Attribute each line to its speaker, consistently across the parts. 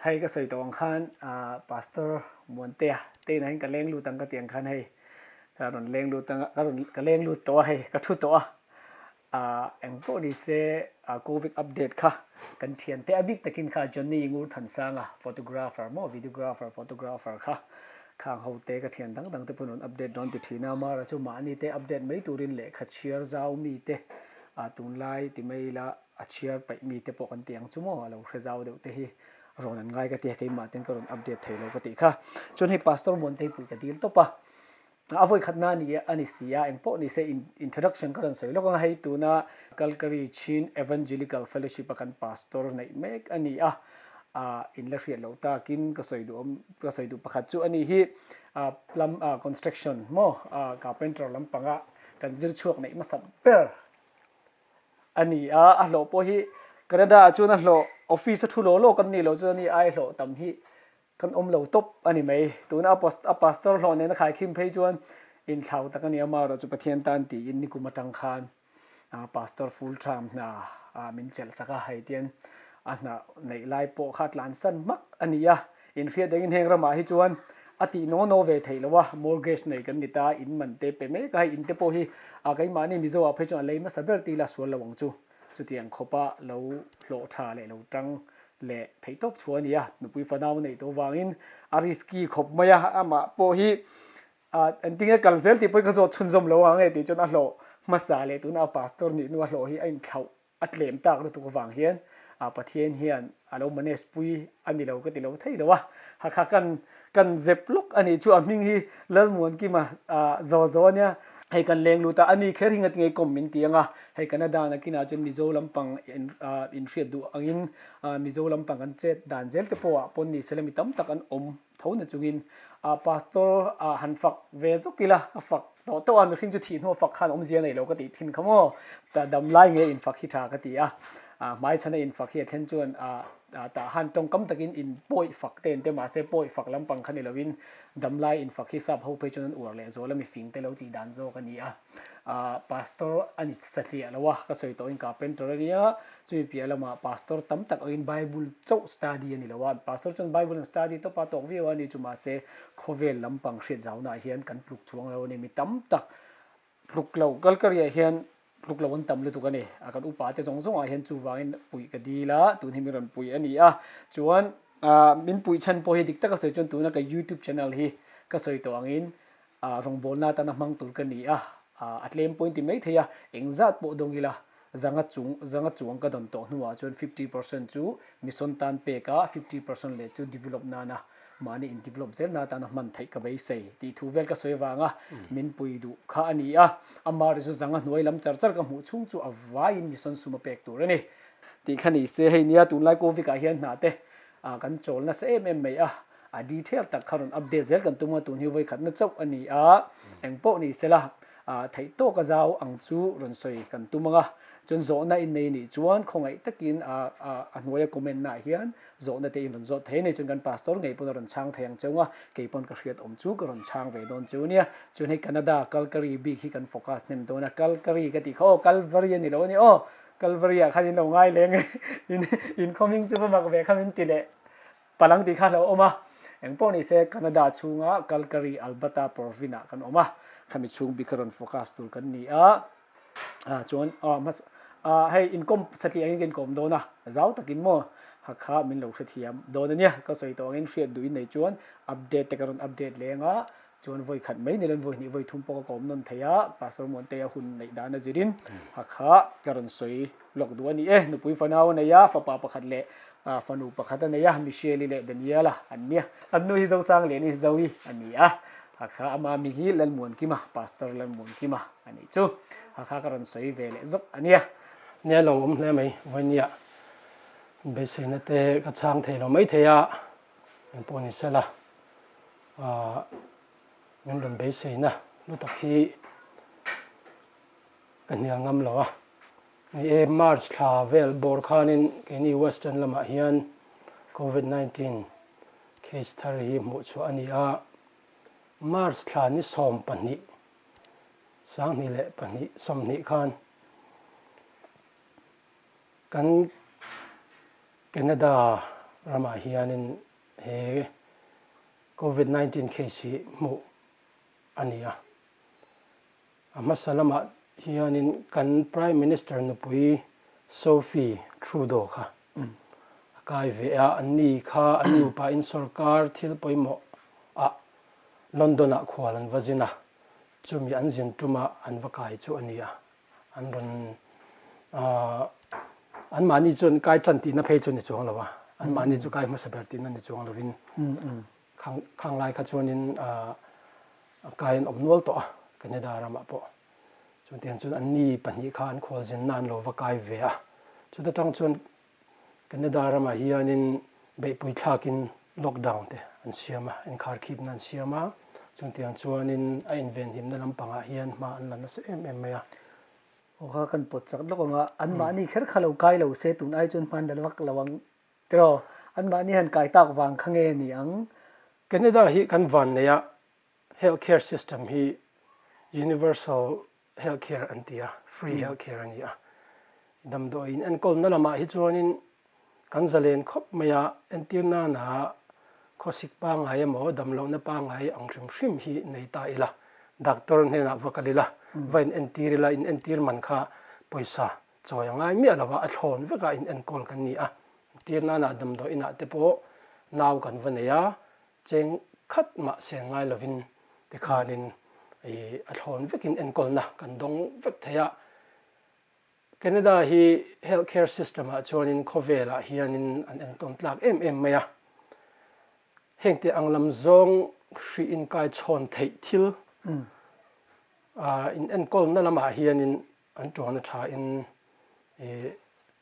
Speaker 1: Hei ka sawi tawh ang khan Pastor Muantea te inah hian ka leng lut ang ka tih ang khan hei ka rawn leng lut ang a, ka rawn ka leng lut tawh a hei ka thu tawh a. Eng pawh ni se Covid update kha kan thiante a bik takin kha Johnny Ngurthansanga photographer maw videographer photographer kha khang ho te ka thian dang dang te pawhin rawn update dawn ti thin a, Mara chu mahni te update mai turin lehkha chhiar zau mi te tunlai ti mai ila a chhiar paih mi te pawh kan ti ang chu maw a lo hre zau deuh te hi rawn an ngai ka ti a keimah ten ka rawn update thei lo ka tih kha. Chuan hei Pastor Muantei pui ka dil tawp a. A vawi khatna a ni a ni si a, engpawh ni se introduction ka rawn sawi lawk ang a, hei tuna Calgary Chin Evangelical Fellowship a kan pastor neih mek a ni a, in la hriat loh takin ka sawi duh awm ka sawi duh pakhat chu a ni hi plum construction maw carpenter lampanga kan zir chhuak neih hmasa ber a ni a, a hlawh pawh hi Canada ah chuan a hlawh office a thu law law kan nih loh chuan a ni ai hlawh tam hi Kan awm lo tawp a ni mai. Tuna a pastor hlawh nena khaikhim phei chuan inthlau tak a ni a, amaherawh chu Pathian tan tiin nikum atang khan pastor full time hna min chelh sak a, hei tian a hna neih lai pawh kha tlansan hmak a ni a. Inhriat engin heng ramah hi chuan a tih naw naw ve theih lo a, mortgage nei kan ni ta, in man te pe mek a, hei in te pawh hi keimahni Mizo ah phei chuan a lei hmasa ber ti ila sual lo ang chu. Chutiang khawpa lo hlawh tha leh lo tang leh theih tawp chhuah a ni a, nupui fanau neih tawh vangin a risky khawp mai a, amah pawh hi engtinge kal zel tih pawhin ka zawt chhunzawm lo ang e tih chuan a hlawh hmasa leh tuna a pastor nih hnu a hlawh hi a inthlauh a tlem tak lutuk avang hian Pathian hian a lo manage pui a ni lo ka ti lo thei lo a, hakha kan kan zep lawk a nih chu a hming hi Lalmuankima zaw zaw a nia. Hei kan leng lut a, a ni kher hi ngatinge kawm min ti ang a, hei Canada nakinah chuan Mizo lampang inhriat duh angin Mizo lampang kan chet dan zel te pawh ah pawn ni se la mi tam tak an awm tho na chungin Pastor han fak ve zawk ila ka fak tawh tawh a, mihring chu thih hnuah fak khan awmzia nei lo ka tih thin kha maw, dam lai nge infak hi tha ka ti a, hmaichhana infak hi a thlen chuan tah han tawngkam takin in pawi fak te in te mahse pawi fak lampang kha ni lovin damlai infak hi sap ho phei chuan an uar leh zual a mifing te lo tih dan zawk a ni a, Pastor a ni satliah lo a, ka sawi tawhin carpenter a nia, chumi piah lamah Pastor tam tak angin Bible chauh study a ni lo a, Pastor chuan Bible an study tawp a tawk viau a ni chu mahse khawvel lampang hriat zaunaah hian kan tluk chuang lo a ni, mi tam tak tluk lo Calgary ah hian tluk lo an tam lutuk a ni, a kan upa te zawng zawngah hian chuvangin puih ka dil a, tun hi min rawn puih a ni a, chuan min puih chhan pawh hi dik taka sawi chuan tuna ka YouTube channel hi ka sawi tawh angin Rawngbawlna atana hmang tur ka ni a, a tlem pawhin ti mai thei a, engzat pawh dawng ila, zanga chung zanga chuang ka dawn tawh hnuah chuan 50% chu mission tan pek a, 50% leh chu develop nana mahni in develop zelna atana hman theih ka beisei tih thu vel ka sawi avanga min pui duh kha a ni a, ama ri chu zanga hnuai lam char char ka hmuh chhung chu a vaiin mission sum a pek tur a ni tih kha ni se, hei nia tunlai Covid ah hian hna te kan chawl nasa em em mai a. A detail tak kha rawn update zel kan tum a, tun hi vawikhatna chauh a ni a, eng pawh ni sela theih tawk a zau ang chu rawn sawi kan tum ang a, chuan zawhna in nei nih chuan khawngaih takin a hnuaia comment na ah hian zawhna te in rawn zawt thei a ni, chuan kan pastor ngei pawn a rawn chhang thei ang cheu ang a, kei pawn ka hriat awm chu ka rawn chhang ve dawn cheu nia, chuan hei Canada Calgary bik hi kan focus hnem dawn a, Calgary ka tih kha aw Calvary a ni lo a ni aw, Calvary ah khan in lo ngai leng e, in khawming chu va mak ve kha min ti leh. Palang tih kha a lo awm a, engpawh ni se Canada chhunga Calgary, Alberta province ah kan awm a, khami chhung bik kha rawn focus tur kan ni a, chuan hei inkawm satliah angin ka inkawm dawn a, zau takin maw Hakha min lo hrethiam dawn a nia, ka sawi tawh angin hriat duhin nei chuan update te ka rawn update leng a, Chuan vawi khat mai nilen vawi hnih vawi thum pawh ka kawm nawn thei a, Pastor Muantea hun neih dan a zirin Hakha ka rawn sawi lawk duh a ni e. Nupui fanau a nei a, fapa pakhat leh fanu pakhat a nei a, Michelle-i leh Daniela an nia. An nu hi Zosangliani Zoe a ni a, Hakha ama mi hi Lalmuankima, Pastor Lalmuankima a nih chu. Hakha ka rawn sawi ve leh zawk a nia.
Speaker 2: Nia lawng awm hle mai, vawinia beiseina te ka chhang thei lo maithei a, engpawh ni sela. Min rawn beiseina lu tak hi ka hnial ngam lo a. Ni e, March thla vel bawr khanin keini Western lamah hian Covid 19 case thar hi hmuh chhuah a ni a. March thla ni 12, 2002 20 khan kan Canada. ramah hianin he Covid 19 case hi hmuh a ni a. A hmasa lamah hianin kan Prime Minister nupui Sophie Trudeau kha a kai ve a, anni kha an nupain sorkar thil pawimawh ah London ah khual an va zin a, chumi an zin tuma an va kai chu a ni a, an rawn anmahni chuan kai tan tihna phei chu a ni chuang lo a, anmahni chu kai hmasa ber tihna ni chuang lovin khang khang lai kha chuanin kai an awm nual tawh a Canada ramah pawh. Chutiang chuan anni pahnih kha an khualzinna an lo va kai ve a, chuta tang chuan Canada ramah hianin beihpui thlakin lockdown te an siam a, inkharkhipna an siam a, chutiang chuanin a invenhimna lampangah hian hma an la nasa em em mai a.
Speaker 1: Aw kha kan pawt chak lawk ang a, anmahni kher kha lo kai lo se tun ai chuan hman dal vak lo ang tiraw, anmahni han kai tak vang kha nge ni ang?
Speaker 2: Canada hi kan van nei a, health care system hi universal health care an ti a, free health care a ni a. Damdawiin enkawlna lamah hi chuanin kan zalen khawp mai a, entir nana khawsik pangngai emaw damlohna pangngai ang hrim hrim hi nei ta ila, doctor hnenah va kal ila, va in entir ila, in entir man kha pawisa chawi a ngai miah lo a, a thlawn vekah in enkawl kan ni a. Entir nana damdawiinah te pawh nau kan va nei a, Cheng khat mah seng ngai lovin tikhanin i a thlawn vekin enkawlna kan dawng vek thei a. Canada hi health care system ah chuanin khawvelah hianin an entawn tlak em em mai a. Hengte ang lam zawng hri inkai chhawn theih thil in enkawlna lamah hianin An tuan a thain i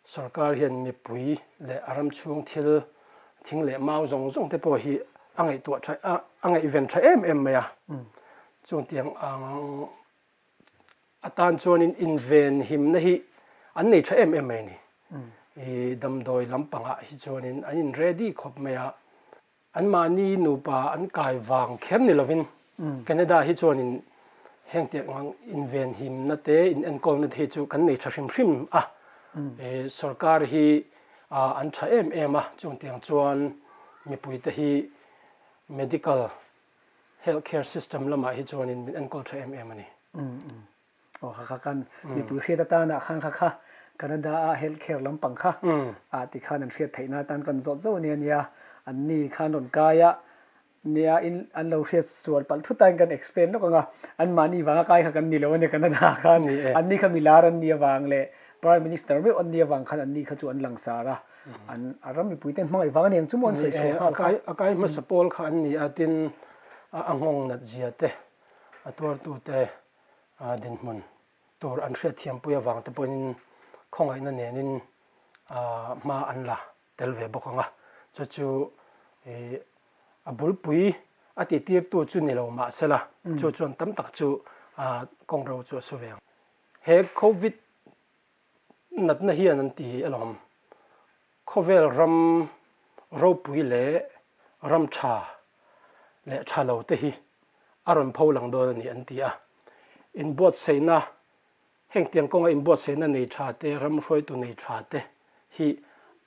Speaker 2: sorkar hian mipui leh a ram chhung thil thing leh mau zawng zawng te pawh hi a ngaihtuah tha a a ngaihven tha em em mai a. Chungtiang ang atan chuanin inven himna hi an nei tha em em mai a ni. I damdawi lampangah hi chuanin an in ready khawp mai a. Anmahni nupa an kai vang kher ni lovin Canada hi chuanin heng tiang ang invenhimna te, inenkawlna te hi chu kan nei tha hrim hrim a. Sorkar hi an tha em em a, chung tiang chuan mipuite hi medical health care system lamah hi chuanin min enkawl tha em em a ni.
Speaker 1: Aw kha kha kan mipui hriat atana khan kha kha Canada a health care lampang kha ah ti khan an hriat theihna atan kan zawt zauh ania nia an ni khan rawn kai a nia in an lo hriat sual palh thut a in kan explain lawk anga an mahni vanga kai kha kan ni lo ania Canada ah khan an ni kha milar an ni avang leh Prime Minister meuh an ni avang khan an ni kha chu an langsar a an a ram mipui ten hmangaih vang aniang chu maw an sawi chhuah nghal kha.
Speaker 2: A kai hmasa pawl kha an ni a tin a nghawng nat zia te a tuartu te dinhmun tur an hriatthiampui avang te pawhin khawngaihna nenin hma an la tel ve bawk ang a, chu chu a bulpui a titirtu chu ni lo mahsela chu chuan tam tak chu kawngro chu a su ve ang. He Covid natna hian an ti alawm, khawvel ram ropui leh ram tha leh tha lo te hi a rawn pho lang dawn a ni an ti a. Inbuatsaihna, hengtiang kawnga inbuatsaihna nei tha te, ram hruaitu nei tha te hi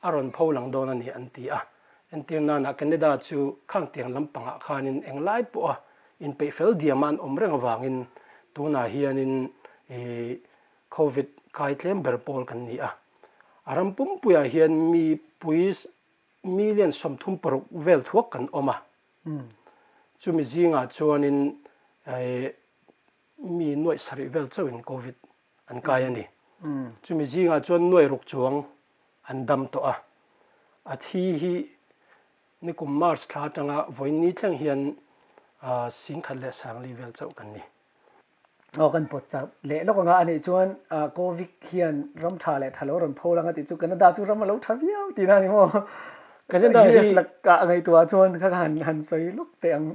Speaker 2: a rawn pho lang dawn a ni an ti a. Entir nana Canada chu khangtiang lampangah khanin englai pawha inpeih fel diama an awm reng avangin tunah hianin ih Covid kai tlem ber pawl kan ni a. A ram pumpuiah hian mipui million 36 vel thuak kan awm a. Chumi zingah chuanin mi nuaih sarih vel chauhin Covid an kai a ni. Chumi zingah chuan nuaih ruk chuang an dam tawh a. A thi hi nikum March thla atanga vawiin ni thleng hian 10,040 vel chauh kan ni.
Speaker 1: Aw kan pawt chak leh lawk anga anih chuan Covid hian ram tha leh tha lo rawn pho lang a tih chu Canada chu ram a lo tha viau tihna a ni maw?
Speaker 2: Canada hi
Speaker 1: US lakah ngaihtuah chuan kha han han sawi lawk teh ang.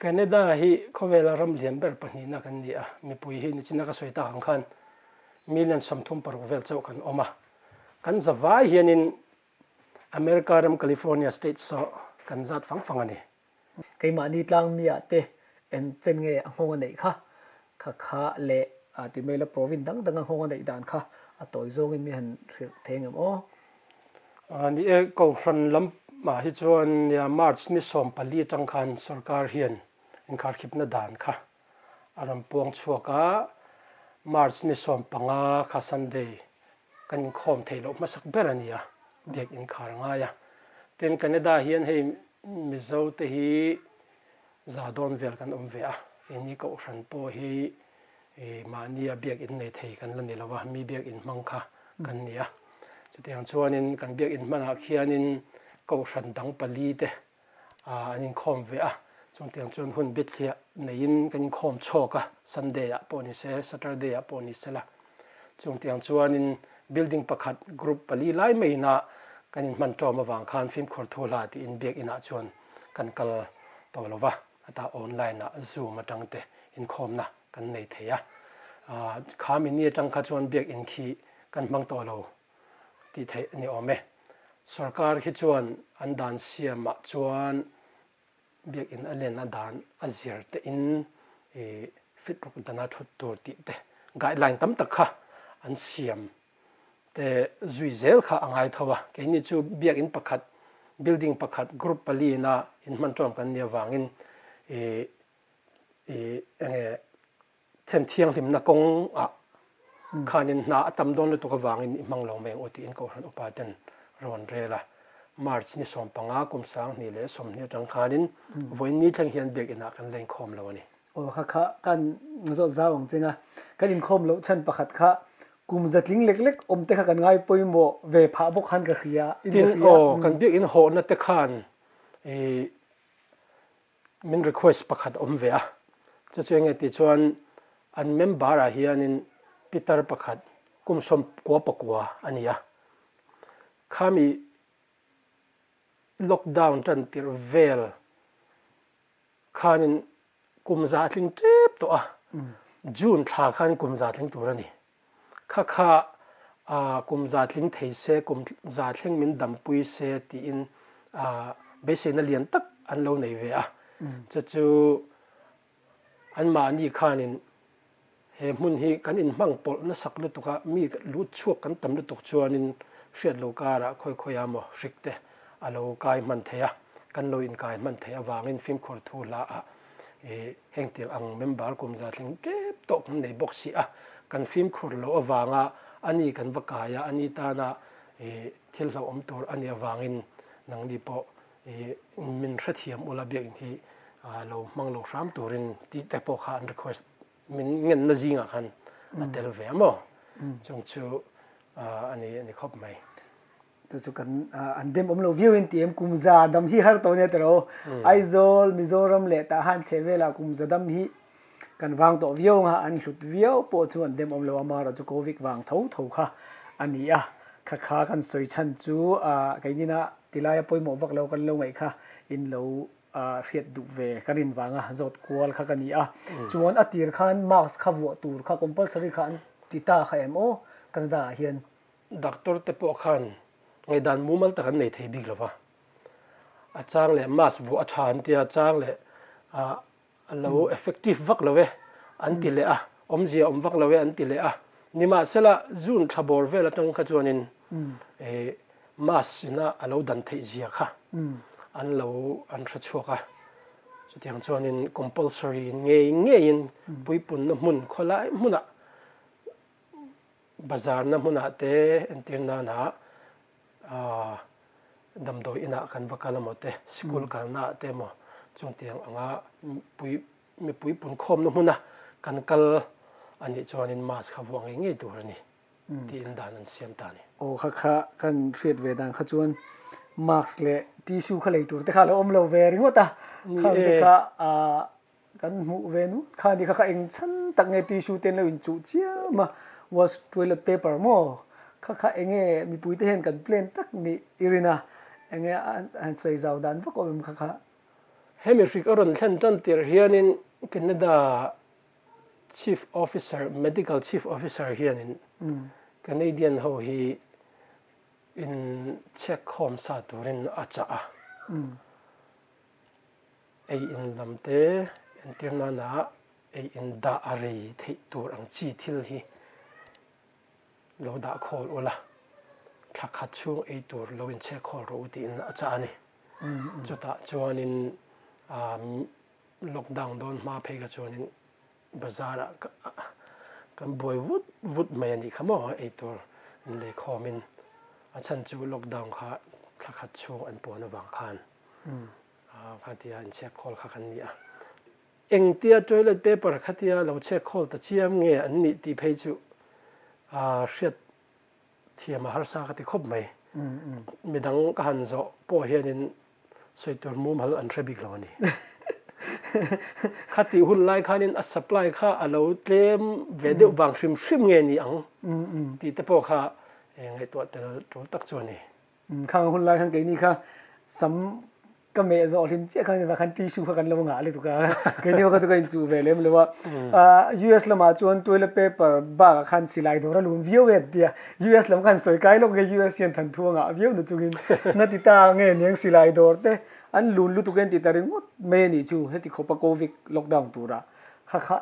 Speaker 2: Canada hi khawvela ram lian ber pahnihna kan ni a, mipui hi nichina ka sawi tak ang khan million 36 vel chauh kan awm a, kan zavai hianin America ram California state saw kan zat fang fang a ni.
Speaker 1: Keimahni tlangmiah te eng chen nge a nghawng a neih kha? Kha kha leh a ti mai la province dang dang a nghawng a neih dan kha a tawi zawngin mi han hrilh thei ngem aw?
Speaker 2: Ni e, Kohhran lam mah hi chuan nia March ni 14 atang khan sorkar hian inkharkhipna dan kha a rawn puang chhuak a, March ni 15 kha Sunday kan inkhawm theih loh hmasak ber a ni a, biak inkhar a ngai a. Tin, Canada hian hei Mizo te hi za dawn vel kan awm ve a, keini kohhran pawh hi mahnia biak in nei thei kan la ni lo a, mi biak in hmang kha kan ni a. Chutiang chuanin kan biak in hmanah khianin kohhran dang pali te an inkhawm ve a, chutiang chuan hun bithliah neiin kan inkhawm chhawk a, Sunday ah pawh ni se, Saturday ah pawh ni se la. Chutiang chuanin building pakhat group pali lai maiina kan inhman ṭawm avang khan fimkhur thu hla tiin biak inah chuan kan kal tawh lo va, heta online ah zoom atang te inkhawmna kan nei thei a. Kha mini atang kha chuan biakinn khi kan hmang tawh lo tih theih a ni awm e. Sorkar khi chuan an dan siamah chuan biakinn a len a dan a zir te in fit ruk dana thut tur tih te guideline tam tak kha an siam te zui zel kha a ngai tho a, keini chu biakinn pakhat, building pakhat, group pali ina inhman ṭawm kan nih avangin ih ih enge then thianghlimna kawng ah khanin hna a tam dawn lutuk avangin i hmang lo mai ang u tiin Kohhran upa ten rawn rel a. March ni 15 kum 2020 atang khanin vawiin ni thleng hian biakinn ah kan la inkhawm lo a ni.
Speaker 1: Aw kha kha kan zawt zau ang cheng a, kan inkhawm loh chhan pakhat kha kum zatling lek lek awm te kha kan ngai pawimawh ve phah bawk khan ka hria in ka
Speaker 2: Tin,
Speaker 1: hria.
Speaker 2: aw kan biakinn hawhna te khan ih min request pakhat awm ve a, chu chu enge tih chuan an member ah hianin pitar pakhat kum 99 a ni a, khami lockdown tan tirh vel Khanin kum za tling tep tawh a, June thla khan kum za tling tur a ni. Kha kha kum za tling thei se, kum za thleng min dampui se tiin beiseina lian tak an lo nei ve a. Chu chu anmahni khanin He hmun hi kan inhmang pawlh nasak lutuk a, mi lut chhuak kan tam lutuk chuanin hriat lo karah khawi khawiah maw hrik te a lo kai hman thei a, kan lo inkai hman theih avangin fimkhur thu hla ah hengtiang ang member kum za thleng tep tawh kan nei bawk si a, kan fimkhur loh avanga ani kan va kai a, ani tana thil hlauhawm tur a nih avangin nangni pawh min hrethiam ula biakinn hi lo hmang lo hram turin tih te pawh kha an request min ngenna zingah khan a tel ve a maw chung chu a ni a ni khawp mai.
Speaker 1: Chu chu kan an dem awm lo viau in ti em kum za dam hi har tawh nia tiraw Aizawl Mizoram leh tah han chhe velah kum za dam hi kan vang tawh viau anga an hlut viau pawh chu an dem awm lo a amaherawh chu Covid vang tho tho kha a ni a kha kha kan sawi chhan chu keinina Tilaia pawimawh vak lo kan lo ngaih kha in lo hriat duh ve ka rin vanga zawt kual kha ka ni a. Chuan a tir khan mask kha vuah tur kha compulsory kha an ti ta kha em aw Canada ah hian.
Speaker 2: Doctor te pawh khan ngaihdan mumal tak an nei thei bik lo va. A chang leh mask vuah a tha an tia, a chang leh a lo effective vak lo e an ti leh a, awmzia awm vak lo e an ti leh a. Nimahsela June thla bawr vel atang kha chuanin mask ina a lo dan theih zia kha an lo an hre chhuak a. Chutiang chuanin compulsory ngei ngeiin puipunna hmun khawlai hmunah bazarna hmunah te entir nana Damdawi inah kan va kal emaw te, sikul kalna ah te emaw chungtiang anga pui mipui punkhawmna hmuna kan kal a nih chuanin mask kha vuah ngei ngei tur a ni tiin dan an siam ta a ni.
Speaker 1: Aw kha kha kan hriat ve dan kha chuan mask leh tissue kha lei tur te kha a lo awm lo ve ringawt a, khang te kha Kan hmuh ve nu kha ni kha kha eng chhan tak nge tissue te an lo inchuh chiam a, wash toilet paper maw kha kha enge mipui te hian kan plan tak nih i rin a, enge a han sawi zau dan vak awm em kha kha.
Speaker 2: Hemi hrik a rawn thlen tan tirh hianin Canada Chief Officer, Medical Chief Officer hianin Canadian ho hi in chhek khawm sa turin a chah a. Ei in lam te entir nana ei in dah a rei theih tur ang chi thil hi lo dah khawl ula, thla khat chhung ei tur lo inchhek khawl rawh u tiin a chah a ni. Chutah chuanin lockdown dawn hma phei kha chuanin bazar ah kan buai vut vut mai a nih kha maw eitur an lei khawmin a chhan chu lockdown kha thla khat chhung an puan avang khan khatia inchhek khawl kha kan ni a. Engtia toilet paper khatia lo chhek khawl ta chiam nge an nih tih phei chu hriat thiam a harsa ka ti khawp mai. Midang ka han zawh pawh hianin sawi tur mumal an hre bik lo a ni. Khatih hun lai khanin a supply kha a lo tlem ve deuh vang hrim hrim nge ni ang tih te pawh kha ngaihtuah tel tul tak chu a ni.
Speaker 1: Khang hun lai khan keini kha sam ka meh zawh hlim chiah khan eva khan tissue kha kan lo ngah lutuk a keini kha chu ka inchuh ve lem lo a US lamah chuan toilet paper bakah khan silai dawr a lum viau e an tia US lam khan sawi kai lawk nge US hian than thu a ngah viau na chungin na ti ta nge niang silai dawr te an lun lutuk e an ti ta ringawt mai a nih chu heti khawpa covid lockdown tura kha kha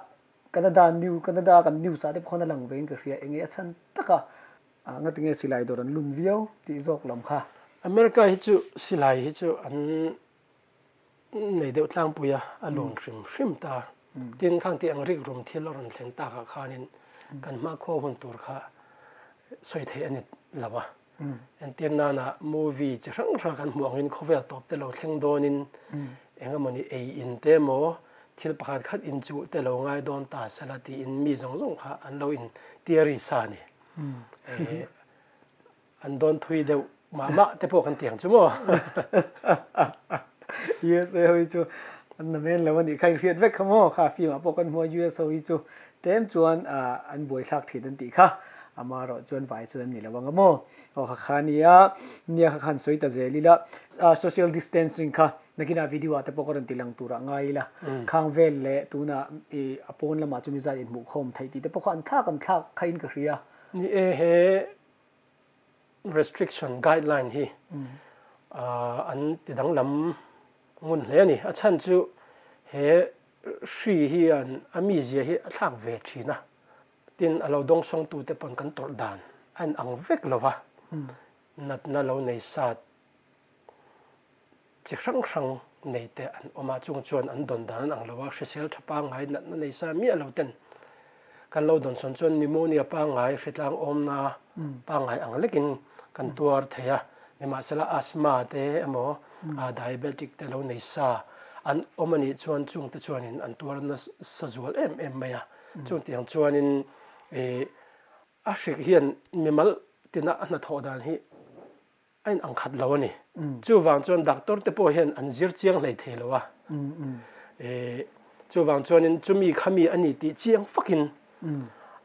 Speaker 1: Canada new Canada kan news ah te pawh khan a lang ve in ka hria enge a chhan taka A nga tinge silai dawr an lun viau tih zawk lam kha.
Speaker 2: America hi chu silai hi chu an nei deuh tlangpui a, a lun hrim hrim ta. Tin, khang tih ang rik rum thil a rawn thleng takah khanin kan hmakhua hun tur kha sawi theih a ni lo a. Entir nana movie chi hrang hrang kan hmuh angin khawvel tawp te lo thleng dawnin eng emawni ei in te emaw thil pakhat khat inchuh te lo ngai dawn ta sela tiin mi zawng zawng kha an lo in theory sa a ni. An dawn thui deuh mah mah te pawh kan ti ang chu maw?
Speaker 1: USA ho hi chu an na men lo a nih kha in hriat vek kha maw? Kha film ah pawh kan hmu a US ho hi chu tlem chuan an buaithlak thin an tih kha. Amaherawh chuan vai chuan an ni lo ang a maw? Aw kha kha nia, nia kha khan sawi ta zel ila social distancing kha Nakinah video ah te pawh ka rawn ti lang turah ngai ila, khang vel leh tunah i a pawn lamah chumi zat inhmuhkhawm theih tih te pawh kha an thlak an thlak kha in ka hria.
Speaker 2: Ni e, he restriction guideline hi an ti danglam ngun hle a ni. A chhan chu he hri hian a mizia hi a thlak ve thin a, tin a lo dawngsawngtute pawn kan tawrh dan a inang vek lo va, natna lo nei sat Chi hrang hrang nei te an awm a, chung chuan an dawn dan an ang lo a, hrisel tha pangngai natna nei sa miah lo ten kan lo dawn sawn chuan pneumonia pangngai, hritlang awmna pangngai ang lekin kan tuar thei a, nimahsela asthma te emaw diabetic te lo nei sa an awm a nih chuan chung te chuanin an tuar nasa zual em em mai a, chung tiang chuanin ih a hrik hian mimal tina a hnathawh dan hi A in ang khat lo a ni. Chuvang chuan doctor te pawh hian an zir chiang hlei thei lo a. Chuvang chuanin chumi khami a ni tih chiang fakin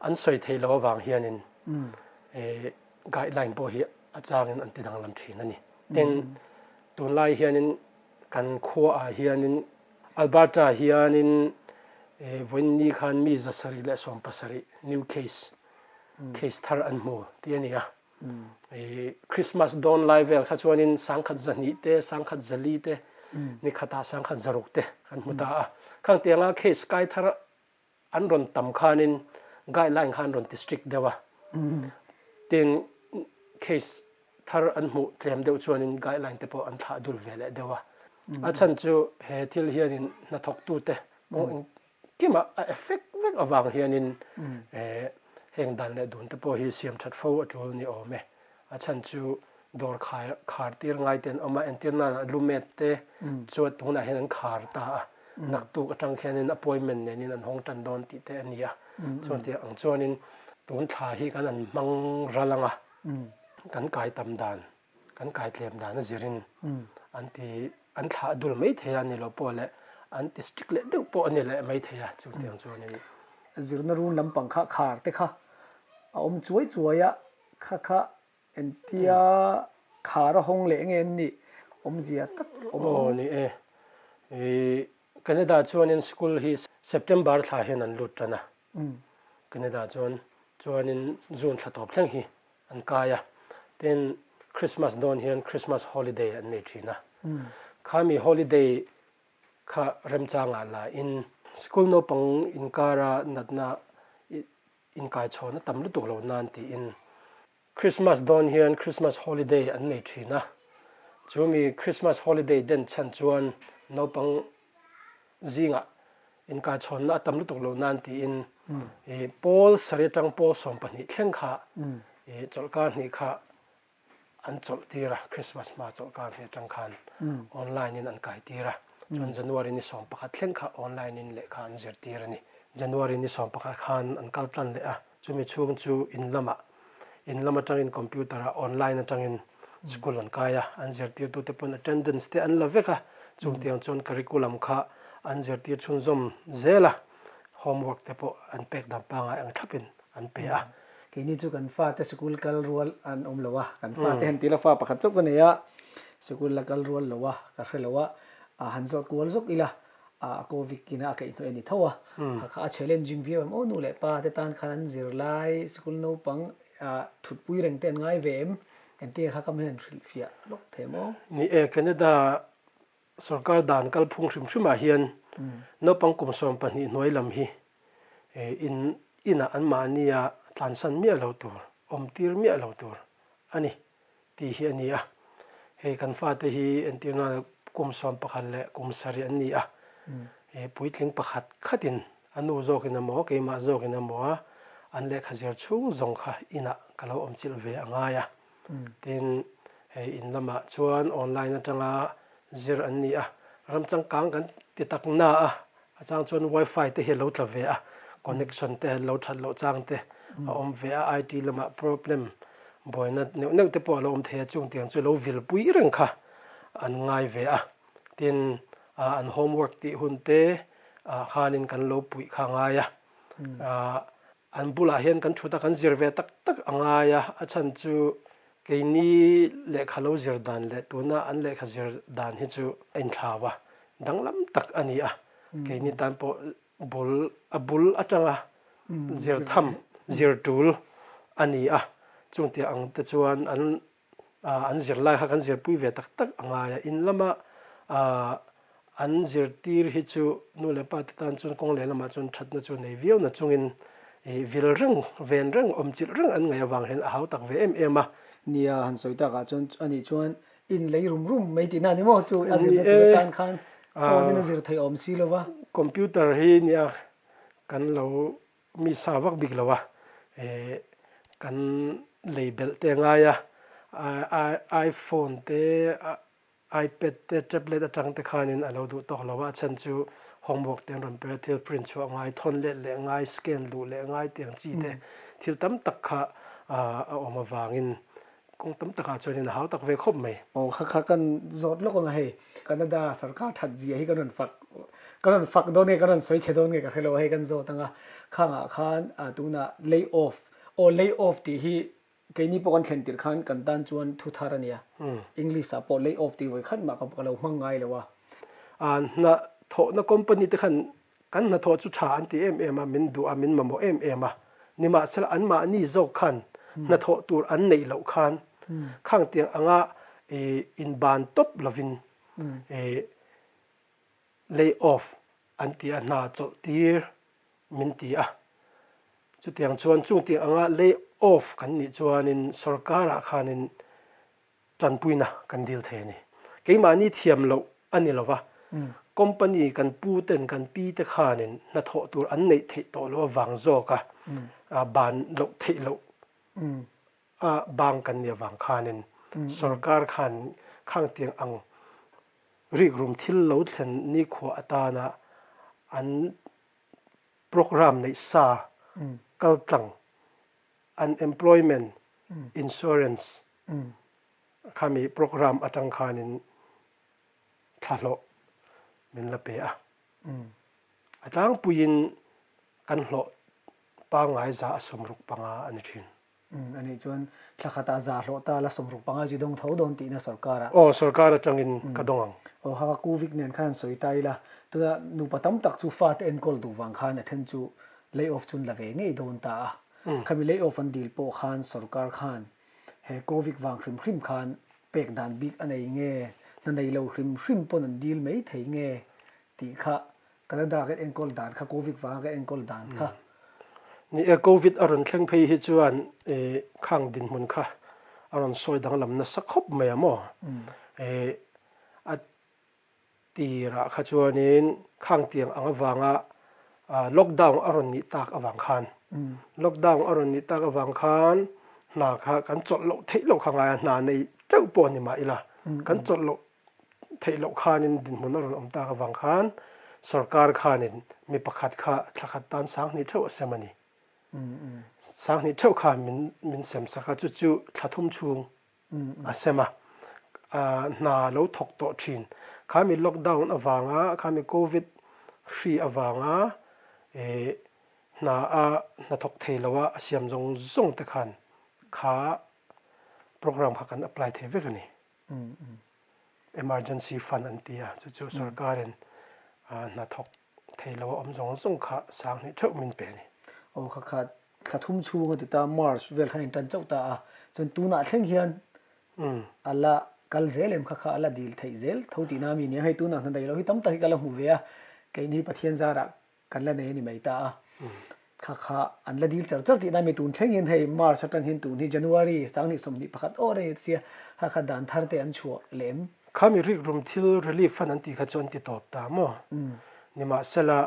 Speaker 2: an sawi thei lo avang hianin guideline pawh hi a changin an ti danglam thin a ni. Tin, tunlai hianin kan khuaah hianin Alberta hianin vawiin khan mi 770 new case, case thar an hmu tih a ni a. Christmas dawn lai vel kha chuanin 1200 te, 1400 te, ni khatah 1600 te kan hmu ta a. Khang tianga case kai thar an rawn tam khanin guideline kha an rawn ti strict deuh a. Tin, case thar an hmuh tlem deuh chuanin guideline te pawh an thlah dul ve leh deuh a. A chhan chu he thil hianin hnathawktute kawng eng Kimah a effect vek avang hianin heng dan leh dun te pawh hi siam that fo a tul ni awm e. A chhan chu dawr khar tir ngai te an awm a, entir nanah lumet te chuan tunah hian an khar ta a, naktuk atang khianin appointment nenin an hawng tan dawn tih te a ni a. Chuan tiang ang chuanin tun thla hi kan han hmang ral ang a, kan kai tam dan Kan kaitlem dan a zirin an ti an thlah dul mai thei a ni lo pawh leh an ti strict leh deuh pawh a ni leh mai thei a chutiang chuanin.
Speaker 1: Zirna run lampang kha khar te kha a awm chuai chuai a, kha kha entia khar a hawng leh nge an nih awmzia tak awm.
Speaker 2: Aw ni e, i Canada chuanin school hi September thla hian an lut tan a, Canada chuan chuanin June thla tawp thleng hi an kai a, tin Christmas dawn hian Christmas holiday an nei thin a, khami holiday kha remchangah la in school naupang inkara natna inkaichhawn a tam lutuk lo nan tiin Christmas dawn hian Christmas holiday an nei thin a, Chu mi Christmas holiday den chhan chuan naupang zingah inkaichhawnna a tam lutuk lo nan tiin pawl sarih atang pawl 12 thleng kha chawlhkar hnih kha an chawlh tir a, Christmas hma chawlhkar hnih atang khan online in an kai tir a, chuan January ni 11 thleng kha online in lehkha an zir tir a ni. January ni 11 khan an kal tlan leh a, chumi chhung chu in lamah in lam atangin computer ah online atangin school an kai a, an zirtirtute pawn attendance te an la vek a, chung tiang chuan curriculum kha an zirtir chhunzawm zel a, homework te pawh an pek dan pangai ang thlapin an pe a.
Speaker 1: Keini chu kan fate sikul kal rual an awm lo a, kan fate han tila fa pakhat chauh ka nei a, sikul la kal rual lo a, ka hre lo a, han zawt kual zawk ila, a Covid ina a kaihhnawih a ni tho a, kha kha a challenging viau em aw nu leh pa te tan khan an zirlai sikul naupang thutpui reng te an ngai ve em, engtin kha ka hian hrilhfiah lawk thei em aw.
Speaker 2: Ni e, Canada Sorkar dan kalphung hrim hrimah hian naupang kum 12 hnuai lam hi in inah anmahnia tlansan miah lo tur, awmtir miah lo tur a ni tih hi a ni a. Hei kan fate hi entirna kum 11 leh kum 7 an ni a, puitling pakhat khatin a nu zawkin emaw keimah zawkin emaw an lehkha zir chhung zawng kha inah ka lo awmchilh ve a ngai a. Tin, hei in lamah chuan online atanga zir an ni a, ram changkang kan ti tak na a, a chang chuan wifi te hi a lo tla ve a, connection te lo that loh chang te a awm ve a, IT lamah problem buaina neuh neuh te pawh a lo awm thei a, chung tiang chu lo vil pui reng kha an ngai ve a. Tin, an homework tih hun te khanin kan lo puih kha a ngai a. An bulah hian kan thut a, kan zir ve tak tak a ngai a, a chhan chu keini lehkha lo zir dan leh tuna an lehkha zir dan hi chu a inthlau a, danglam tak a ni a, keini tan pawh bul a bul atanga zir tham zir tul a ni a, chungtiang ang te chuan an an zirlai kha kan zirpui ve tak tak a ngai a, in lama an zirtir hi chu nu leh pa te tan chuan kawng leh lamah chuan thatna chu nei viau na chungin vil reng, ven reng, awmchilh reng an ngaih avang hian a hau tak ve em em a.
Speaker 1: Nia, han sawi takah chuan ani chuan in lei rum rum mai tihna a ni maw chu a zirna tur atan khan phone in a zir theih awm si lova.
Speaker 2: Computer hi nia kan lo Mi sa vak bik lo a, kan lei belh te a ngai a, iPhone te, iPad te, tablet atang te khanin a lo duh tawk lo a, a chhan chu homework te an rawn pe a, thil print chhuah ngai, thawn let leh ngai, scan luh leh ngai tih ang chi te thil tam tak kha a awm avangin Kawng tam takah chuanin a hau tak ve khawp mai.
Speaker 1: Aw kha kha kan zawt lawk ang a hei. Canada sarkar that zia hi kan rawn fak kan rawn fak dawn nge kan rawn sawi chhe dawn nge ka hre lo a hei kan zawt ang a. Khangah khan tunah lay off aw lay off tih hi keini pawh kan thlen tirh khan kan tan chuan thu thar a nia. English ah pawh lay off tih vawi khat mah ka lo hmang ngai lo a.
Speaker 2: Hna thawhna company te khan Kan hnathawh chu tha an ti em em a, min duh a, min mamawh em em a. Nimahsela anmahni zawk khan hnathawh tur an neih loh khan khang tiang anga inban tawp lovin lay off an ti a, hna chawlh tir min ti a. Chutiang chuan chung tiang anga lay off kan nih chuanin sorkarah khanin Tanpuina kan dil thei a ni. Keimahni thiam loh a ni lova, company kan pu ten kan pi te khanin hnathawh tur an neih theih tawh loh avang zawka ban loh theih loh a bang kan nih avang khanin sorkar khan khangtiang ang rikrum thil lo thlen nikhua atana an programme neih sa kaltlang Unemployment Insurance khami programme atang khanin thlahlawh min la pe a. A tlangpuiin kan hlawh pangngai 165 a ni thin.
Speaker 1: A nih chuan thla khatah za hlawh ta la 65 zui dawng tho dawn tihna sorkar ah.
Speaker 2: Aw, sorkar atangin ka dawng ang.
Speaker 1: Aw, haka Covid nen khan han sawi ta ila, tuna nupa tam tak chu fate enkawl duh vang khan a then chu lay off chu an la ve ngei dawn ta a. Khami lay off an dil pawh khan sorkar khan he Covid vang hrim hrim khan pek dan bik a nei nge, hna nei lo hrim hrim pawn an dil mai thei nge tih kha Canada kan enkawl dan kha Covid vanga kan enkawl dan kha.
Speaker 2: Ni e, Covid a rawn thleng phei hi chuan khang dinhmun kha a rawn sawi danglam nasa khawp mai a maw? A tirah kha chuanin khang tiang ang avanga lockdown a rawn nih tak avang khan lockdown a rawn nih tak avang khan hna kha kan chawlh loh theih loh kha ngai a, hna nei teuh pawh ni mah ila kan chawlh loh theih loh khanin dinhmun a rawn awm tak avang khan sorkar khanin mi pakhat kha thla khat tan sanghnih theuh a sem a ni. Sanghnih theuh kha min min sem sak a, chu chu thla thum chhung a sem a, hna lo thawk tawh thin. Khami lockdown avanga, khami covid hri avanga hna a hna thawk thei lo a, a siam zawng zawng te khan kha program kha kan apply thei vek a ni. Emergency fund an ti a, chu chu sorkarin hna thawk thei lo a awm zawng zawng kha sang hnih theuh min pe a ni.
Speaker 1: Aw kha kha thla thum chhung a ti ta, March vel khan intan chauh ta a, chuan tunah thleng hian a la kal zel em kha kha a la dil theih zel tho tihna a mi nia, hei tunah hna daih lo hi tam tak hi ka la hmu ve a, keini Pathian zarah kan la nei a ni mai ta a, kha kha an la dil char char tihna a mi tun thleng hian hei March atang hian tun hi January 2021 aw reng a tia kha kha dan thar te an chhuah leh em?
Speaker 2: Khami rikrum thil relief fund an tih kha chu an ti tawp ta maw? Nimahsela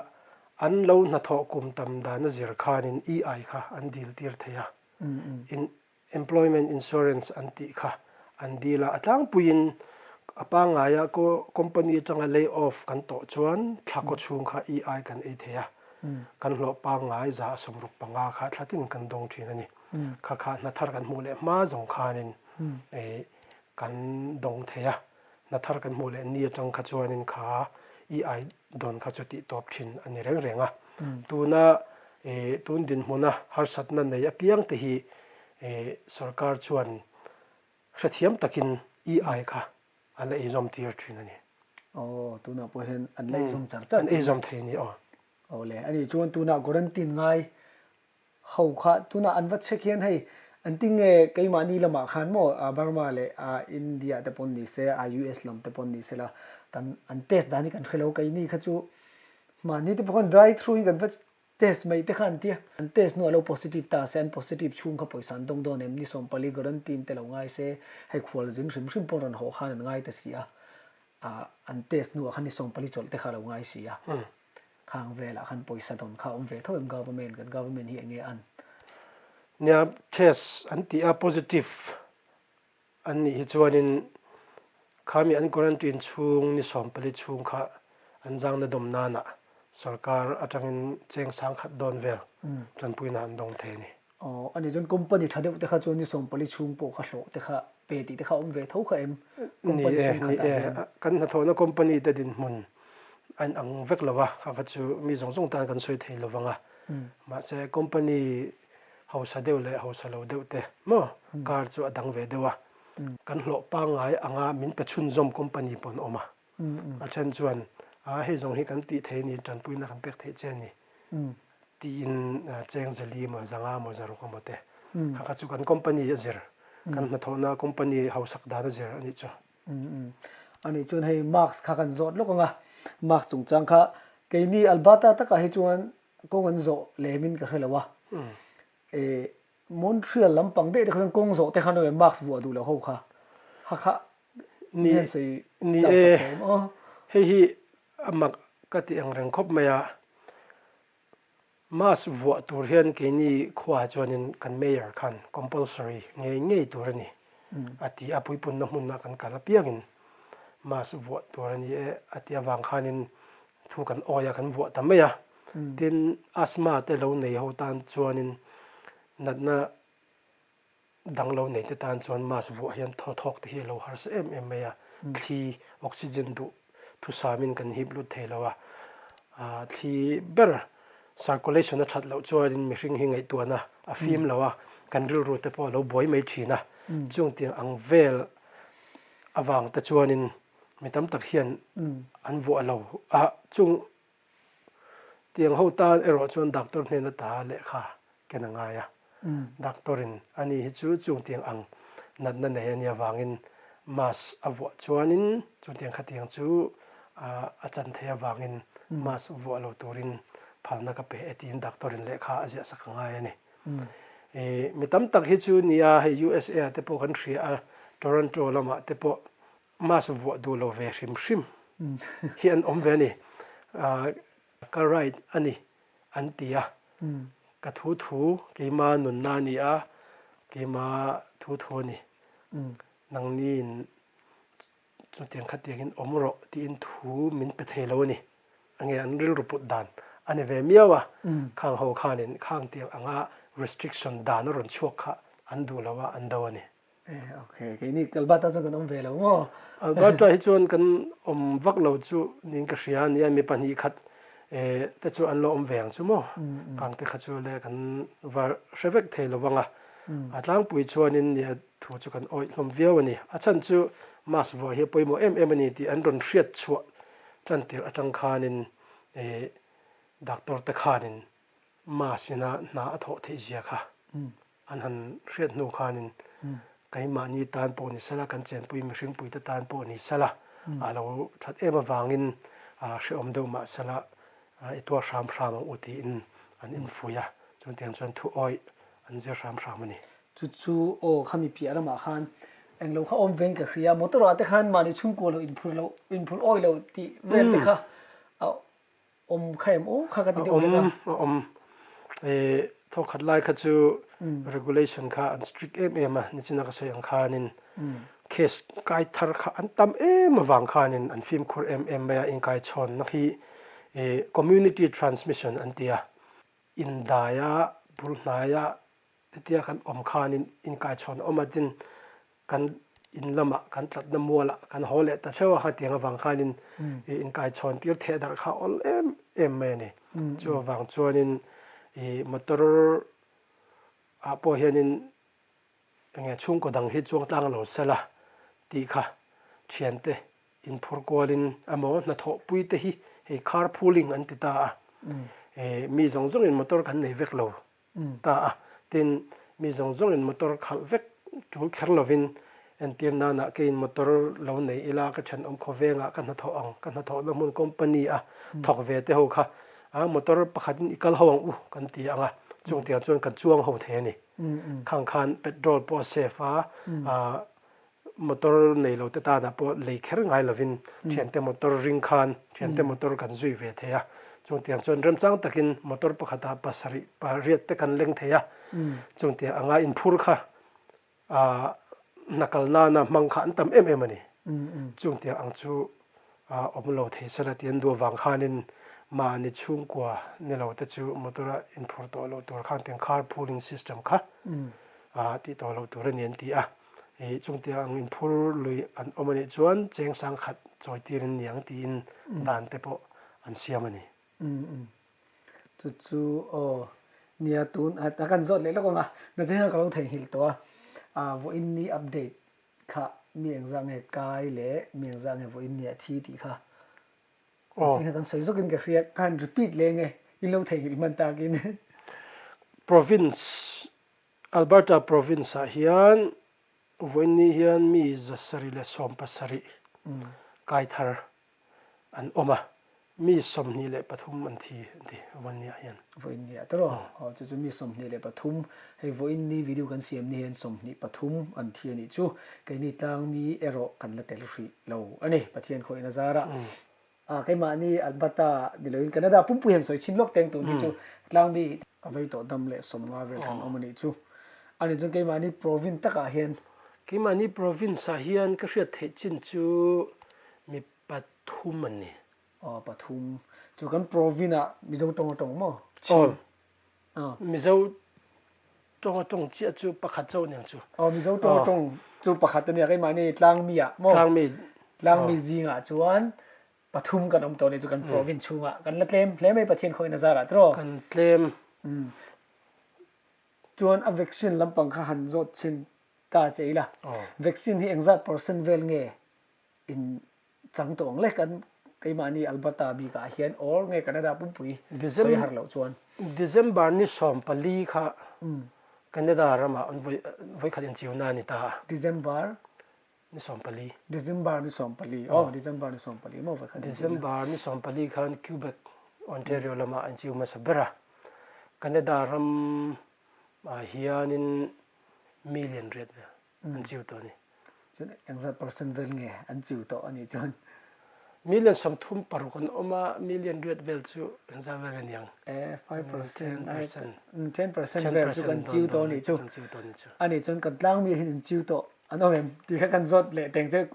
Speaker 2: An lo hnathawh kum tam dan a zir khanin EI kha an dil tir thei a, in Employment Insurance an tih kha an dil a, a tlangpuiin a pangngaia company atanga lay off kan tawh chuan thla kaw chhung kha EI kan ei thei a, kan hlawh pangngai za a 65 kha thla tin kan dawng thin a ni. Kha kha hna thar kan hmuh leh hma zawng khanin kan dawng thei a, hna thar kan hmuh leh ni atang kha chuanin kha EI dawn kha chu tih tawp thin a ni reng reng a. Tuna tun dinhmuna harsatna nei apiang te hi sorkar chuan hrethiam takin EI kha a la eizawm tir thin a ni.
Speaker 1: Aw, tunah pawh hian an la eizawm char char
Speaker 2: thin. An eizawm thei a ni aw.
Speaker 1: Aw le, ani chuan tunah quarantine ngai Ho kha tunah an va check hian hei an ti nge keimahni lamah khan maw Burma leh India te pawn ni se US lam te pawn ni se la kan an test dan hi kan hre lo keini kha chu mahni te pawh khan dry through in kan va test mai te kha an tia an test hnuah lo positive ta se an positive chhung kha pawisa an dawng dawn em ni 14 quarantine te lo ngai se hei khualzin hrim hrim pawh rawn haw khan an ngai ta si a an test hnuah khan ni 14 chawlh te kha a lo ngai si a. Khang velah khan pawisa dawn kha a awm ve tho em government kan government hi enge an.
Speaker 2: Nia test an tih a positive an nih hi chuanin khami an quarantine chhung ni 14 chhung kha an zangna dawm nanah sorkar atangin cheng sangkhat dawn vel tanpuina an dawng thei a ni.
Speaker 1: Aw, ani chuan company tha deuh te kha chuan ni 14 chhung pawh kha hlawh te kha pe tih te kha awm ve tho kha em?
Speaker 2: Company Ni e, ni thenkhatah e. hian. Kan hnathawhna company te dinhmun a inang vek lo a, kha kha chu mi zawng zawng tan kan sawi thei lo vang a. Mahse company hausa deuh leh hausa lo deuh te maw kar chu a dang ve deuh a. Kan hlawh pangngai anga min pe chhunzawm company pawh an awm a. A then chuan, A hei zawng hi kan tih thei a ni, tanpuina kan pek theih che a ni. Tiin cheng zali emaw zanga emaw zaruk emaw te kha kha chu kan company a zir kan hnathawhna company hausak dan a zir a nih chu.
Speaker 1: A nih chuan hei mask kha kan zawt lawk ang a, mask chungchang kha keini Alberta takah hi chuan kawng an zawh lemin ka hre lo a, e Montreal lampang daih te kha chuan kawng zawh te khan mask vuah duh lo ho kha ha kha
Speaker 2: ni hian sawi ni e hei hi a mak ka ti ang reng khawp mai a mask vuah tur hian keini khuaah chuanin kan mayor khan compulsory ngei ngei tur a ni a ti a puipunna hmunah kan kal apiangin mask vuah tur a ni e a ti avang khanin thu kan awi a kan vuah ta mai a tin asthma te lo nei ho tan chuanin natna Dang lo nei te tan chuan mask vuah hian thaw thawk te hi a lo harsa em em mai a, thli, oxygen, duh thusamin kan hip lut thei lo a, thli ber circulation a that loh chuanin mihring hi ngaihtuahna a fim lo a, kan rilru te pawh a lo buai mai thin a, chung tiang ang vel avang te chuanin mi tam tak hian an vuah lo a, chung Tiang ho tan erawh chuan doctor hnen ata lehkha ken a ngai a. Doctor in ani hi chu chung tiang ang natna nei a nih avangin mask a vuah chuanin chu tiang khatiang chu a chan thei avangin mask vuah lo turin phalna ka pe e tiin doctor in lehkha a ziah sak a ngai a ni. Mi tam tak hi chu nia hei USA ah te pawh kan hria a, Toronto lamah te pawh. Mask vuah duh lo ve hrim hrim hi an awm ve a ni. Ka right a ni an ti a, ka thu thu keima nunna a ni a, keima thu thu a ni. Nangniin chutiang khatiangin awm rawh tiin thu min pe thei lo a ni. Enge an rilru put dan a ni ve miau a, khang ho khanin khang tiang anga restriction dan a rawn chhuak kha an duh lo a, an do a ni.
Speaker 1: Ok, keini Alberta chuan kan awm ve lo maw?
Speaker 2: Alberta hi chuan kan awm vak lo chu niin ka hria a nia, mi pahnih khat te chu an lo awm ve ang chu maw? Kang te kha chu le kan va hre vek thei lo vang a, a tlangpui chuanin nia thu chu kan awih hlawm viau a ni. A chhan chu mask vuah hi a pawimawh em em a ni tih an rawn hriat chhuah tan tirh atang khanin doctor te khanin mask ina hna a thawh theih zia kha An han hriat hnu khanin keimahni tan pawh ni sela, kan chenpui mihringpuite tan pawh ni sela, a lo that em avangin hrehawm deuh mah sela i tuar hram hram ang u tiin an infuih a, chuan tiang chuan thu awih an zir hram hram a ni.
Speaker 1: Chu chu aw khami piah lamah khan englo kha awm vein ka hria, motor ah te khan mahni chhungkua lo inphur lo inphur awih lo tih vel te kha a Awm kha em aw kha ka ti deuh hlek a.
Speaker 2: A awm, a awm. E, thawkhat lai kha chu regulation kha an strict em em a, nichina ka sawi ang khanin case kai thar kha an tam em avang khanin an fimkhur em em mai a, inkaichhawnna khi e, community transmission an ti a, indaia bul hnaia Hetia kan awm khanin inkaichhawn a awm a, tin kan in lamah kan tlatna mualah kan haw leh ta theuh a, khatiang avang khanin i inkaichhawn tir theh darh kha awl em em mai a ni. Chu avang chuanin i motor ah pawh hianin enge chhungkaw dang hi chuang tlang lo sela tih kha thiante inphur kualin emaw hnathawhpui te hi hei car pooling an ti ta a, mi zawng zawngin motor kan nei vek lo ta a. Tin, mi zawng zawngin motor khalh vek tul kher lovin entir nana keiin motor lo nei ila ka thenawm khawvengah ka hnathawh ang, ka hnathawhna hmun company a thawk ve te ho kha a motor pakhatin i kal ho ang u kan ti ang a, chung tiang chuan kan chuang ho thei a ni. Khang khan petrol pawh a safe a, Motor nei lo te tanah pawh lei kher ngai lovin thiante motor ring khan thiante motor kan zui ve thei a, chungtiang chuan remchang takin motor pakhatah pasarih pariat te kan leng thei a, chungtiang anga inphur kha aah hna kal nana hmang kha an tam em em a ni. Chungtiang ang chu awm lo thei sela tih an duh avang khanin mahni chhungkua ni lo te chu motor a inphur tawh loh tur khan tiang car pooling system kha tih tawh loh tur a ni an ti a. I chungtiang ang inphur lui an awm a nih chuan cheng sang khat chawi tir in niang tiin dan te pawh an siam a ni.
Speaker 1: Umm chu chu aw nia tun a kan zawt leh lawk ang a, na chu hian ka lo theihnghilh tawh a, ah vawiin ni update kha mi engzah nge kai leh mi engzah nge vawiin ni a thi tih kha Aw. Kan sawi zawkin ka hria, ka han repeat leh nge in lo theihnghilh hman takin.
Speaker 2: Province, Alberta province ah hian vawiin hian mi 170 kai thar an awm a, mi 23 an thi an ti vawiin ah hian.
Speaker 1: Vawiin ah tawrh aw, aw chu chu mi 23, hei vawiin ni video kan siam ni hian 23 an thi a nih chu, keini tlangmi erawh kan la tel hrih lo a ni, Pathian khawih na zarah. A keimahni Alberta ni loin Canada pumpui han sawi chhin lawk teng tun hi chu tlangmi a vei tawh dam leh 50 vel kan awm a nih chu. A ni chuan keimahni province takah hian.
Speaker 2: Keimahni province ah hian ka hriat theih chin chu mi pathum an ni.
Speaker 1: Aw pathum. Chu kan province ah Mizo tawng a tawng maw?
Speaker 2: Aw. Mizo tawng a tawng chiah chu pakhat chauh aniang chu.
Speaker 1: Aw Mizo tawng a tawng chu pakhat ania keimahni Tlangmi ah maw?
Speaker 2: Tlangmi.
Speaker 1: Tlangmi zingah chuan pathum kan awm tawh nih chu kan province chhungah kan la tlem hle mai Pathian khawihna zarah tiraw?
Speaker 2: Kan tlem.
Speaker 1: Chuan a vaccine lampang kha han zawt chhin ta che ila. Vaccine hi engzat percent vel nge in Chang tawh ang le kan keimahni Alberta bikah hian or nge Canada pumpui sawi har loh chuan.
Speaker 2: December ni 14 kha Canada ramah an vawikhat inchiuna a ni ta a.
Speaker 1: December
Speaker 2: ni 14.
Speaker 1: December ni 14 aw December ni 14 maw vawikhat
Speaker 2: inchiuna. December ni 14 khan Quebec, Ontario lamah an chiu hmasa ber a. Canada ramah hianin million riat vel an chiu tawh a ni.
Speaker 1: Chuan engzat percent vel nge an chiu tawh a nih chuan?
Speaker 2: Million 36 an awm a, million riat vel chu engzat vel nge niang?
Speaker 1: E, 5%, 10% vel chu kan chiu tawh a nih chu. A nih chuan kan tlangmi ah hin in chiu tawh an awm em tih kha kan zawt leh teng che.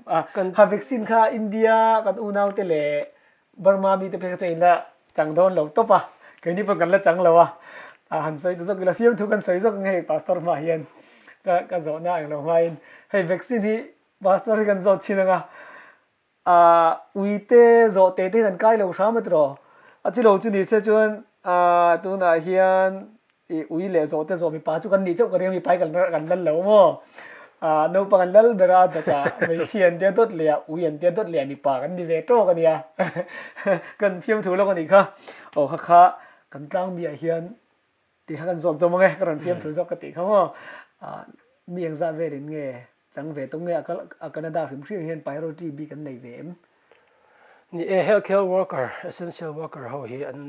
Speaker 1: Ha vaccine kha India kan unaute leh Burma mite phei kha chuan in la chang dawn lo tawp a, keini pawh kan la chang lo a, a han sawi ta zawk ila fiamthu kan sawi zawk ang hei Pastor hmaah hian ka ka zawhna ang lo hmain hei vaccine hi Pastor hi kan zawt thin ang a, ah uite zawh te te hian an kai lo hram a tiraw, a chulo chu ni se chuan ah tunah hian I ui leh zawh te zawh mipa chu kan nih chauh ka ring a, mipa hi kan kan lal lo maw? Ah naupang an lal ber a dawt ah hmeichhia an tia dawt leh a, ui an tia dawt leh a mipa kan ni ve tawk a nia. Kan fiamthu lawk a nih kha. Aw kha kha kan tlangmi ah hian tih kha kan zawt zawm ang e, ka rawn fiamthu zawk ka tih kha maw? Ah mi engzah velin nge chang ve tawng nge a Canada hrim hrim hian priority bik an nei ve em?
Speaker 2: Ni e, healthcare worker, essential worker ho hi an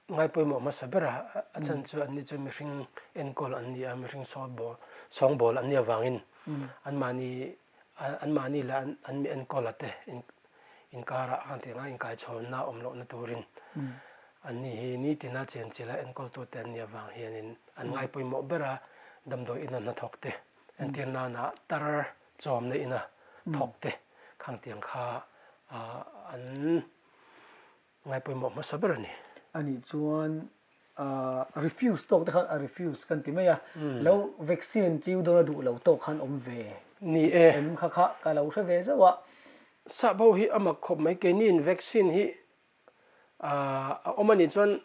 Speaker 2: Ngai pawimawh hmasa ber a, a chhan chu anni chu mihring enkawl an ni a, mihring sawtbawl, sawngbawl an nih avangin anmahni anmahni leh an mi enkawl a te inkarah khan tih anga inkaichhawnna awm lohna turin anni hi nitina chenchilh a enkawltute an nih avang hianin an ngai pawimawh ber a, damdawi ina hnathawk te, entir nana tar chawmna ina thawk te khang tiang kha an Ngai pawimawh hmasa ber a ni.
Speaker 1: A nih chuan refuse tawk te khan a refuse kan ti mai a, lo vaccine chiu dawn a duh lo tawk khan awm ve
Speaker 2: Ni e.
Speaker 1: Em kha kha ka lo hre ve zauh a.
Speaker 2: Sap ho hi a mak khawp mai, keiniin vaccine hi a awm a nih chuan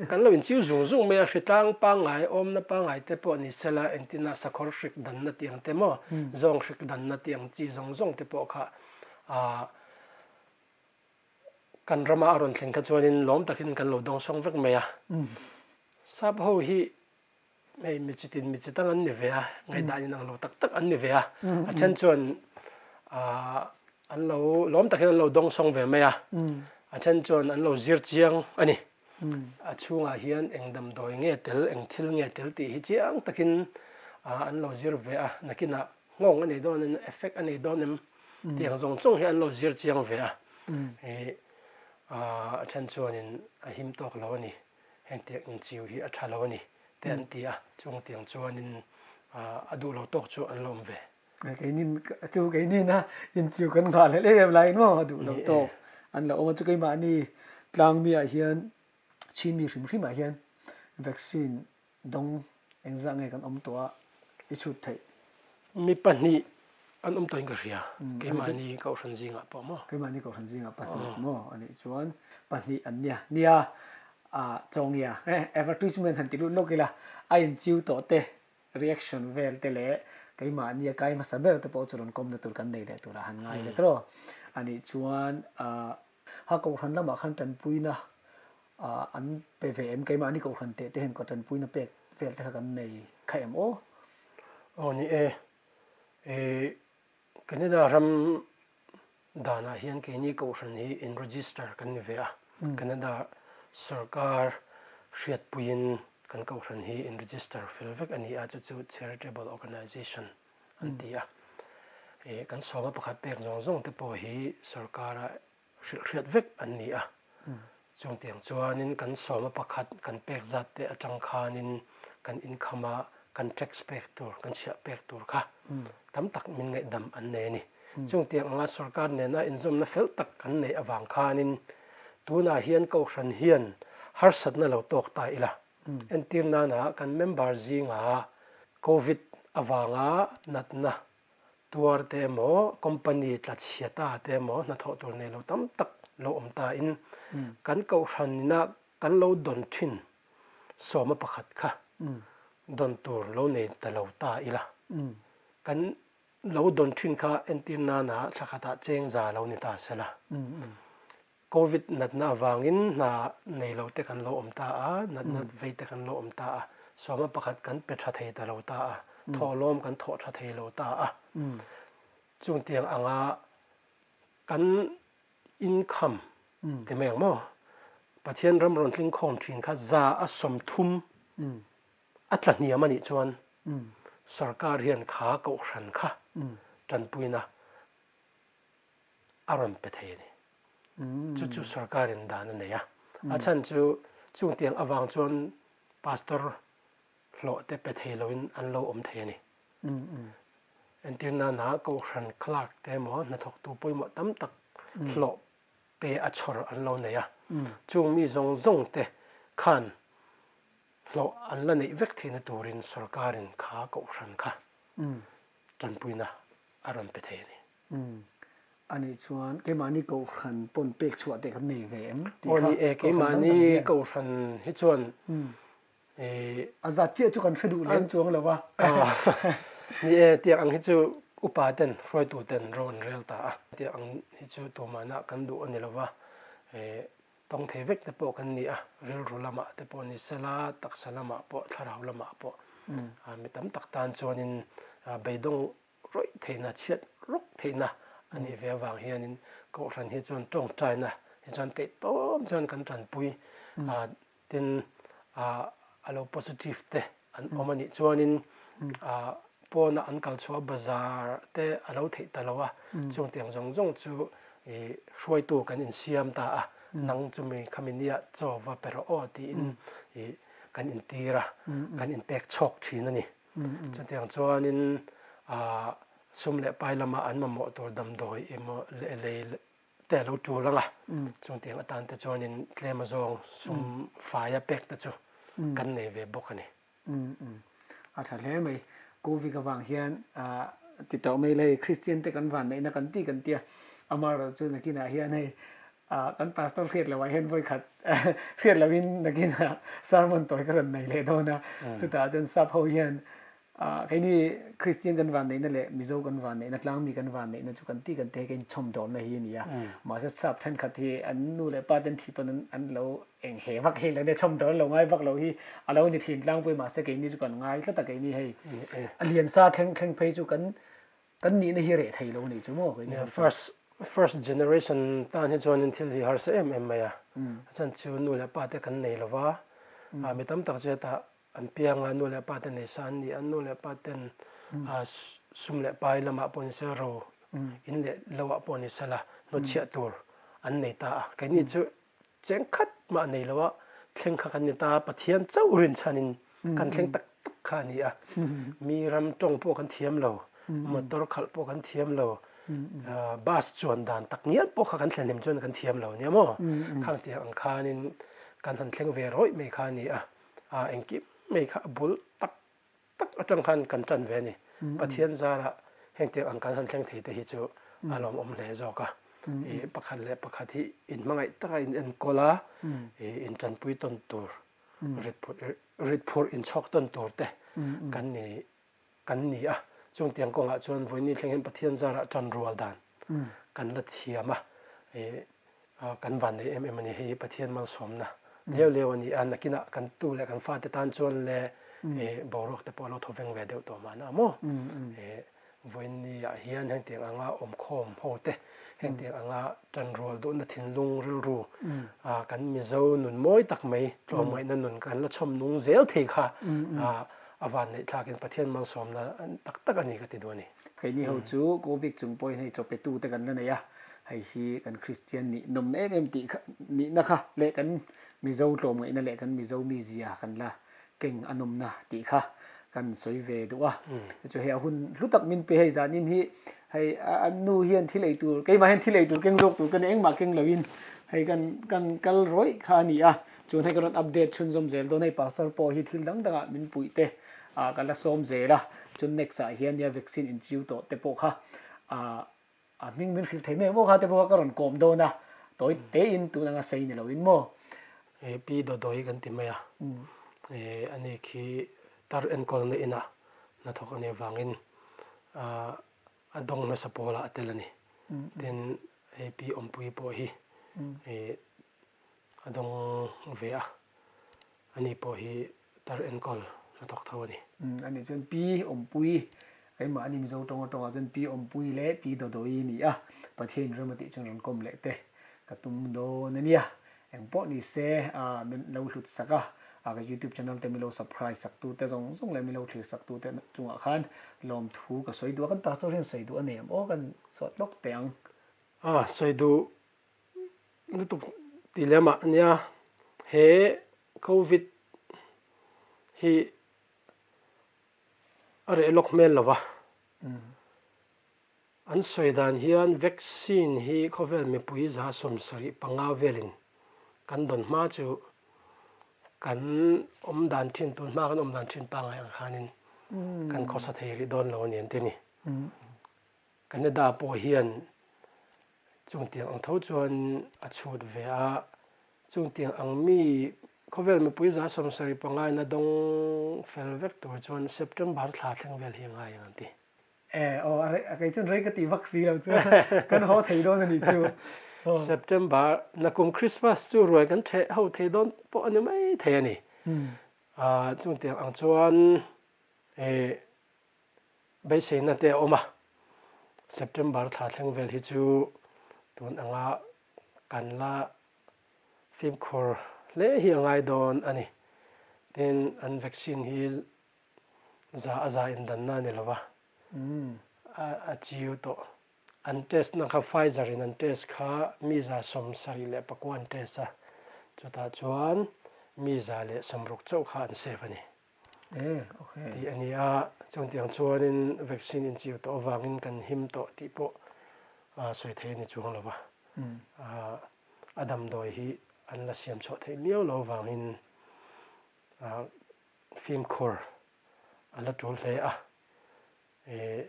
Speaker 2: kan lo inchiu zung zung mai a, hritlang pangngai awmna pangngai te pawh ni sela engtin a sakhawr hrik danna tih ang te maw, zawng hrik danna tih ang chi zawng zawng te pawh kha Kan rama a rawn thleng kha chuanin lawm takin kan lo dawngsawng vek mai a. Sap ho hi hei mi chitin mi chitang an ni ve a, ngaihdan inang lo tak tak an ni ve a. A then chuan an lo lawm takin an lo dawngsawng ve mai a, a then chuan an lo zir chiang a ni. A chhungah hian eng damdawi nge tel, eng thil nge tel tih hi chiang takin an lo zir ve a, nakinah nghawng a nei dawn em, effect a nei dawn em tih ang zawng zawng hi an lo zir chiang ve a. Hei a then chuanin a him tawk lo a ni, hengtiang inchiu hi a tha lo a ni te an ti a, chungtiang chuanin a duh lo tawk chu an lo awm ve.
Speaker 1: Keinin chu keinin a inchiu kan nghah hlelh em em laiin maw a duh lo tawk an lo awm a, chu keimahni tlangmi ah hian Chinmi hrim hrim ah hian vaccine dawng engzah nge kan awm tawh a i chhut theih?
Speaker 2: Mi pahnih an awm tawhin ka hria, keimahni kohhran zingah pawh maw?
Speaker 1: Keimahni kohhran zingah pahnih maw a nih chuan pahnih an nia, nia chawngia advertisement han ti lut lawk ila a inchiu tawh te Reaction vel te leh keimahni a kai hmasa ber te pawh chu rawn kawmna tur kan nei leh turah han ngai let rawh. A nih chuan ha kohhran lamah khan tanpuina an pe ve em? Keimahni kohhran teh te hian ka tanpuina pek vel te kha kan nei kha em aw?
Speaker 2: Aw ni e. Canada ram Danah hian keini kohhran hi in register kan ni ve a, Canada sorkar hriatpuiin kan kohhran hi in register fel vek a ni a, chu chu charitable organisation an ti a. Kan sawma pakhat pek zawng zawng te pawh hi sorkara hrilhhriat vek an ni a. Chungtiang chuanin kan sawma pakhat kan pek zat te atang khanin kan income a kan tax pek tur, kan chhiah pek tur kha tam tak min ngaihdam an nei a ni. Chungtiang anga sorkar nena inzawmna fel tak kan neih avang khanin tunah hian Kohhran hian harsatna lo tawk ta ila. Entir nana kan member zinga Covid avanga natna tuar te emaw, company tla chhia ta te emaw, hnathawh tur nei lo tam tak lo awm ta in kan Kohhran ina kan lo dawn thin sawma pakhat kha dawn tur lo nei ta lo ta ila. Kan lo dawn thin kha entir nana thla khatah cheng za lo ni ta sela. Covid natna avangin hna nei lo te kan lo awm ta a, natna vei te kan lo awm ta a, sawma pakhat kan pe tha thei ta lo ta a, thawhlawm kan thawh tha thei lo ta a. Chungtiang anga kan income ti mai ang maw? Pathian ram rawn tling khawm thin kha za a 30 a tla hniam a nih chuan sorkar hian kha kohhran kha. Tanpuina a rawn pe thei a ni. Chu chu sorkarin dan a nei a. A chhan chu chungtiang avang chuan pastor hlawh te pe thei loin an lo awm thei a ni. Entir nana Kohhran clerk te emaw hnathawktu pawimawh tam tak hlawh pe a chhawr an lo nei a. Chung mi zawng zawng te khan hlawh an la neih vek theihna turin sorkarin kha Kohhran kha tanpuina a rawn pe thei a ni.
Speaker 1: Umm. Anih chuan keimahni Kohhran pawn pek chhuah te kan nei ve em tih
Speaker 2: kha. Aw ni e, keimahni Kohhran hi chuan
Speaker 1: i. A zat chiah chu kan hre duh lem chuang lo a.
Speaker 2: Ni e, tiang ang hi chu upa ten, hruaitu ten ro an rel ta a. Tiang ang hi chu tumahna kan duh a ni lo va, tawng thei vek te pawh kan ni a, rilru lamah te pawh ni sela, taksa lamah pawh, thlarau lamah pawh mi tam tak tan chuanin beidawng rawih theihna, chhiat rawk theihna a nih ve avang hianin Kohhran hi chuan tawngtaina hi chuan teihtawm chuan kan tanpui a, tin a lo positive te an awm a nih chuanin pawna an kal chhuah bazar te a lo theih ta lo a, chungtiang zawng zawng chu i hruaitu kan insiam ta a, nang chumi khami nia chaw va pe rawh aw tiin i kan intir a, kan inpek chhawk thin a ni. Chutiang chuanin sum leh pai lama an mamawh tur damdawi emaw leh lei te a lo tul ang a, chungtiang atan te chuanin tlem azawng sum faia pek te chu kan nei ve bawk a ni.
Speaker 1: A tha hle mai. Covid avang hian ti tawh mai la hei Kristian te kan vanneihna kan ti kan tia, amaherawhchu nakinah hian hei Kan pastor hriat loh ah hian vawikhat hriat loh in nakin ah sermon tawi ka rawn nei leh dawn a, chutah chuan sap ho hian keini Christian kan vanneihna leh Mizo kan vanneihna tlangmi kan vanneihna chu kan tih kan tih hei ka inchhawm dawrna hi a ni a, mahse sap thenkhat hi an nu leh pa ten thih pawn an lo eng he vak hei lo nia chhawm dawr an lo ngai vak lo hi a lo ni thin tlangpui mahse keini chu kan ngai tlat a keini hei a lian sa thleng thleng phei chu kan Kan nihna hi reh thei lo nih chu maw kei
Speaker 2: ni. First first generation tan hi chuanin thil hi harsa em em mai a. A chhan chu nu leh pa te kan nei lo va, mi tam tak chu hetah an piang a, nu leh pa te nei sa an ni a, nu leh pa ten sum leh pai lamah pawh ni se ro in leh lo ah pawh ni se la hnutchhiah tur an nei ta a. Keini chu Cheng khat mah nei lo a thleng kha kan ni ta, Pathian chauh rinchhanin kan thleng tak tak kha a ni a. Mi ram tawng pawh kan thiam lo, motor khalh pawh kan thiam lo, bus chuan dan tak ngial pawh kha kan thlen hlim chuan kan thiam lo nia maw? Khang tiang ang khanin kan han thleng ve rawih mai kha a ni a, engkim mai kha a bul tak tak atang khan kan tan ve a ni. Pathian zarah hengtiang ang kan han thleng thei te hi chu a lawmawm hle zawk a. I pakhat leh pakhat hi inhmangaih taka in enkawl a, i intanpui tawn tur, rit phurh inchhawk tawn tur te kan ni kan ni a. Chungtiang kawngah chuan vawiini thleng hian Pathian zarah tan rual dan kan la thiam a. I Kan van nei em em a ni. Hei hi Pathian malsawmna leu leu a ni a, nakinah kan tu leh kan fate tan chuan le boruak te pawh a lo thaw veng ve deuh tawh mahna maw? Vawiinniah hian hengtiang anga awmkhawm ho te, hengtiang anga tanrual duhna thinlung rilru kan Mizo nun mawi tak mai tlawmngaihna nun kan la chhawm nung zel thei kha a van neih thlakin Pathian malsawmna tak tak a ni ka ti duh a ni.
Speaker 1: Keini ho chu Covid chung pawhin hei chawpetu te kan la nei a, Hei hi kan Kristian nih nawmna em em tih kha nihna kha leh kan Mizo tlawmngaihna leh kan Mizo mizia kan la keng a nawmna tih kha kan sawi ve duh a. Chu hei a hun hlu tak min pe hei zanin hi hei an nu hian thil ei tur keimah hian thil ei tur keng zawk tur ka ni engmah keng loin hei kan kan kal rawih kha a ni a. Chuan hei ka rawn update chhunzawm zel dawn hei pastor pawh hi thil dang dangah min puih te ah ka la sawm zel a. Chuan next ah hian nia vaccine inchiu tawh te pawh kha ah A hming min hrilh thei mai maw kha te pawh ka rawn kawm dawn a, tawi tein tun anga sei ni loin maw.
Speaker 2: He Pi Dawdawi kan ti mai a, ani khi tar enkawlna inah hnathawk a nih avangin a dawng hmasa pawlah a tel a ni. Tin, hei Pi Awmpui pawh hi a dawng ve a, Ani pawh hi tar enkawl hnathawk tho a ni.
Speaker 1: Ani chuan Pi Awmpui, keimah ani Mizo tawng atawngah chuan Pi Awmpui leh Pi Dawdawi a ni a, Pathian ram a tih chuan rawn kawm leh te ka tum dawn a nia. Engpawh ni se min lo hlut sak a. Ka youtube channel te milo subscribe sak tu te zawng zawng leh milo thlir sak tu te chungah khan lawmthu ka sawi duh a, kan pastor hian sawi duh a nei em aw kan chhuah tlawk teh ang.
Speaker 2: A sawi duh lutuk ti lem ah nia he covid hi a reh lawk hmel lo va. An sawi dan hian vaccine hi khawvel mipui 75% velin kan dawn hma chu kan awm dan thin, tun hma kan awm dan thin pangngai ang khanin kan khawsa thei rih dawn lo a ni an ti a ni. Canada pawh hian chungtiang ang tho chuan a chhut ve a, chungtiang ang mi khawvel mipui 75% in a dawng fel vek tur chuan September thla thleng vel hi a ngai ang an ti.
Speaker 1: E aw a rei kei chuan rei ka tih vak si lo chu kan haw thei dawn a nih chu.
Speaker 2: September na kum Christmas chu ruai kan theh ho thei dawn pawh a ni mai thei a ni. Chungtiang ang chuan e beiseina te a awm a, September thla thleng vel hi chu tun anga kan la fimkhur hle hi a ngai dawn a ni. Tin an vaccine hi Za a za indanna a ni lo va, a chiu tawh. An test na kha Pfizer in an test kha mi 79 an test a, chutah chuan mi 160 chauh kha an save a ni tih a ni a. Chungtiang chuanin vaccine inchiu tawh avangin kan him tawh tih pawh sawi thei a ni chuang lo va. A damdawi hi an la siam chhuah theih miau lo avangin Fimkhur a la tul hle a,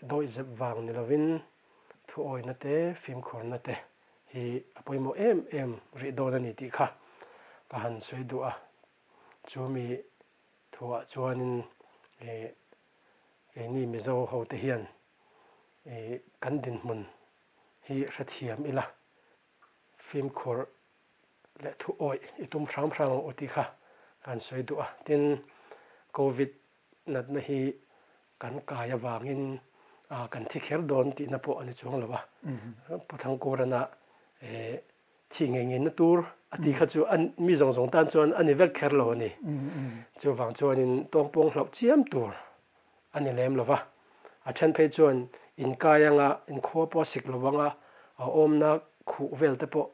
Speaker 2: dawihzep vang ni lovin thuawina te, fimkhurna te hi a pawimawh em em rih dawn a ni tih kha ka han sawi duh a. Chumi thuah chuanin keini Mizo hote hian kan dinhmun hi hrethiam ila, fimkhur leh thu awih i tum hram hram ang u tih kha kan sawi duh a. Tin, Covid natna hi kan kai avangin kan thi kher dawn tihna pawh a ni chuang lo a. Pu Thangkurana thi ngei ngeina tur a tih kha chu mi zawng zawng tan chuan a ni vek kher lo a ni. Chuvang chuanin tawngpawng hlauh chiam tur a ni lem lo va. A then phei chuan inkai anga inkhua pawh a sik lo anga a awmna khuh vel te pawh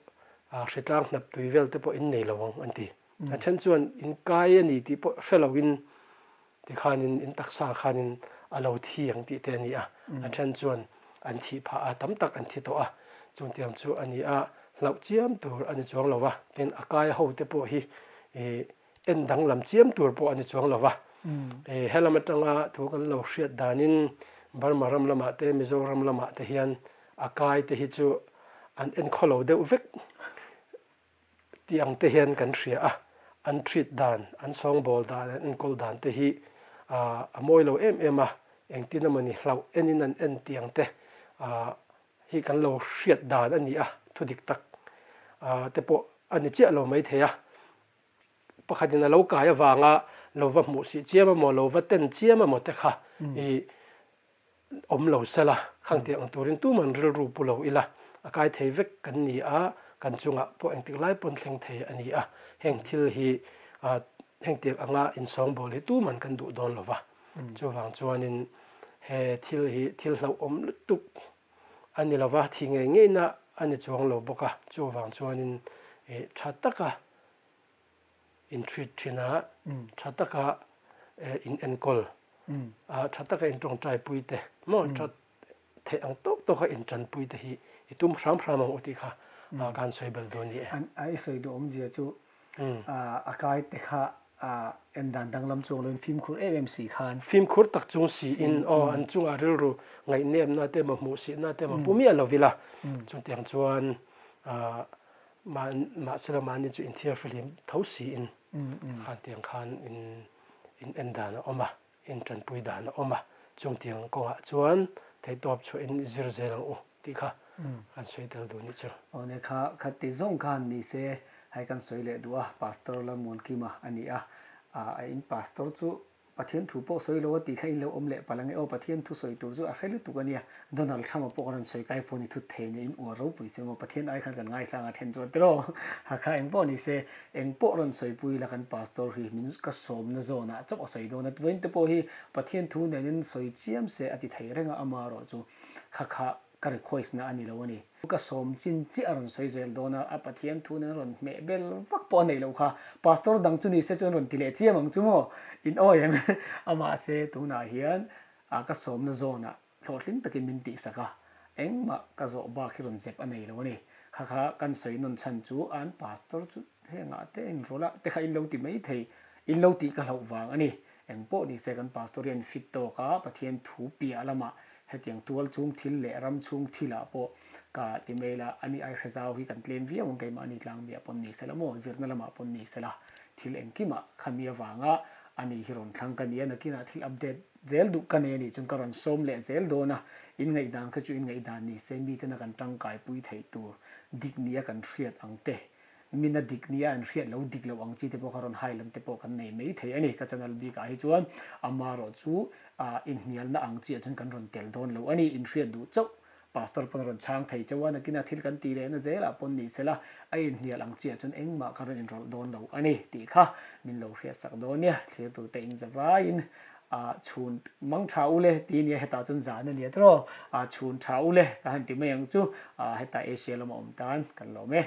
Speaker 2: hritlang hnap tui vel te pawh in nei lo ang an ti. A then chuan inkai a ni tih pawh hre loin tikhanin in taksa khanin a lo thi ang tih te a ni a. A then chuan an thih phah a, tam tak an thi tawh a. Chungtiang chu a ni a, hlauh chiam tur a ni chuang lo va. Tin, a kai ho te pawh hi En danglam chiam tur pawh a ni chuang lo va. Helam atanga thu kan lo hriat danin Burma ram lamah te Mizoram lamah te hian a kai te hi chu an enkhaw lo deuh vek tih ang te hian kan hria a. An treat dan, an sawngbawl dan, an enkawl dan te hi a mawi lo em em a, engtin emawni hlauh enin an en tih ang te hi kan lo hriat dan a ni a, thu dik tak te pawh a ni chiah lo maithei a. Pakhatin a lo kai avanga lo va hmuh sih chiam emaw, lo va ten chiam emaw te kha i awm lo sela, khang tih ang turin tuman rilru pu lo ila, a kai thei vek kan ni a, kan chungah pawh engtik lai pawn thleng thei a ni a, heng thil hi heng tiang anga insawngbawl hi tuman kan duh dawn lo va, chuvang chuanin he thil hi thil hlauhawm lutuk a ni lo va, thi ngei ngeina a ni chuang lo bawk a, chuvang chuanin tha taka in treat thin a, tha taka in enkawl a, tha taka in tawngtai pui te maw tha theih ang tawk tawka in tanpui te hi i tum hram hram ang u tih kha ka han sawi bel dawn ni e.
Speaker 1: A i sawi duh awmzia chu a kai te kha en dan danglam chuang loin fimkhur em em si khan.
Speaker 2: Fimkhur tak chung siin aw an chungah rilru ngaihnepna te emaw hmuhsihna te emaw pu miah lo ila chutiang chuan Mahsela mahni chu inthiarfihlim tho siin khan tiang khan in en dan a awm a, in tanpui dan a awm a, chung tiang kawngah chuan theihtawp chhuahin i zir zel ang u tih kha kan sawi tel duh nih chu.
Speaker 1: Aw ne kha kha ti zawng khan ni se hei kan sawi leh duh a, Pastor Lalmuankima a ni a, a in Pastor chu. Pathian thu pawh sawi lo a tih kha in lo awm leh palh ange aw, Pathian thu sawi tur chu a hre lutuk a nia, Donald Trump-a pawh ka rawn sawi kai pawh ni thut thei nia, in uar ropui se maw, Pathian ai khan kan ngaisang a then chuan tiraw, hakha eng pawh ni se, eng pawh rawn sawipui ila kan pastor hi min ka sawmna zawnah chauh a sawi dawn a, vawiin te pawh hi Pathian thu nenin sawi chiam se a ti thei reng a, amaherawh chu kha kha ka request na a ni lo a ni. Ka sawm chin chiah a rawn sawi zel dawn a, a Pathian thu nen a rawn hmeh bel vak pawh a neih loh kha. Pastor dang chu ni se chuan rawn ti leh chiam ang chu maw? In awi ang a mahse tunah hian a ka sawmna zawnah hlawhtling takin min tihsak a, engmah ka zawh bak hi rawn zep a nei lo a ni. Kha kha kan sawi nawn chhan chu an pastor chu hengah te inrawlh a te kha in lo ti mai thei, in lo tih ka hlauh vang a ni. Eng pawh ni se kan pastor hian fit tawk a, Pathian thu piah lamah hetiang tual chung thil leh ram chhung thilah pawh ka ti mai la, ani ai hre zau hi kan tlem viau ang keimahni tlangmiah pawn ni sela maw, zirna lamah pawn ni sela thil engkimah khami avanga ani hi rawn thlang ka ni a, nakinah thil update zel duh ka nei a nih chuan ka rawn sawm leh zel dawn a, in ngaihdan kha chu in ngaihdan ni se mitena kan tangkaipui theih tur dik nia kan hriat ang te. Mina dik nia an hriat lo dik loh ang chi te pawh kha rawn hai lam te pawh kan nei mai thei a ni. Ka channel bikah hi chuan amaherawh chu inhnialna ang chiah chuan kan rawn tel dawn lo a ni. Inhriat duh chauh Pastor pawn a rawn chhang thei chauh a, nakina thil kan tih lehna zelah pawn ni sela a inhnial ang chiah chuan engmah ka rawn inrawlh dawn lo a ni tih kha min lo hriatsak dawn nia. Thlirtute inzavaiin chhun mang tha u le ti nia hetah chuan zan a nia tawh chhun tha u le ka han ti mai ang chu hetah Asia lama awm tan kan lawm e.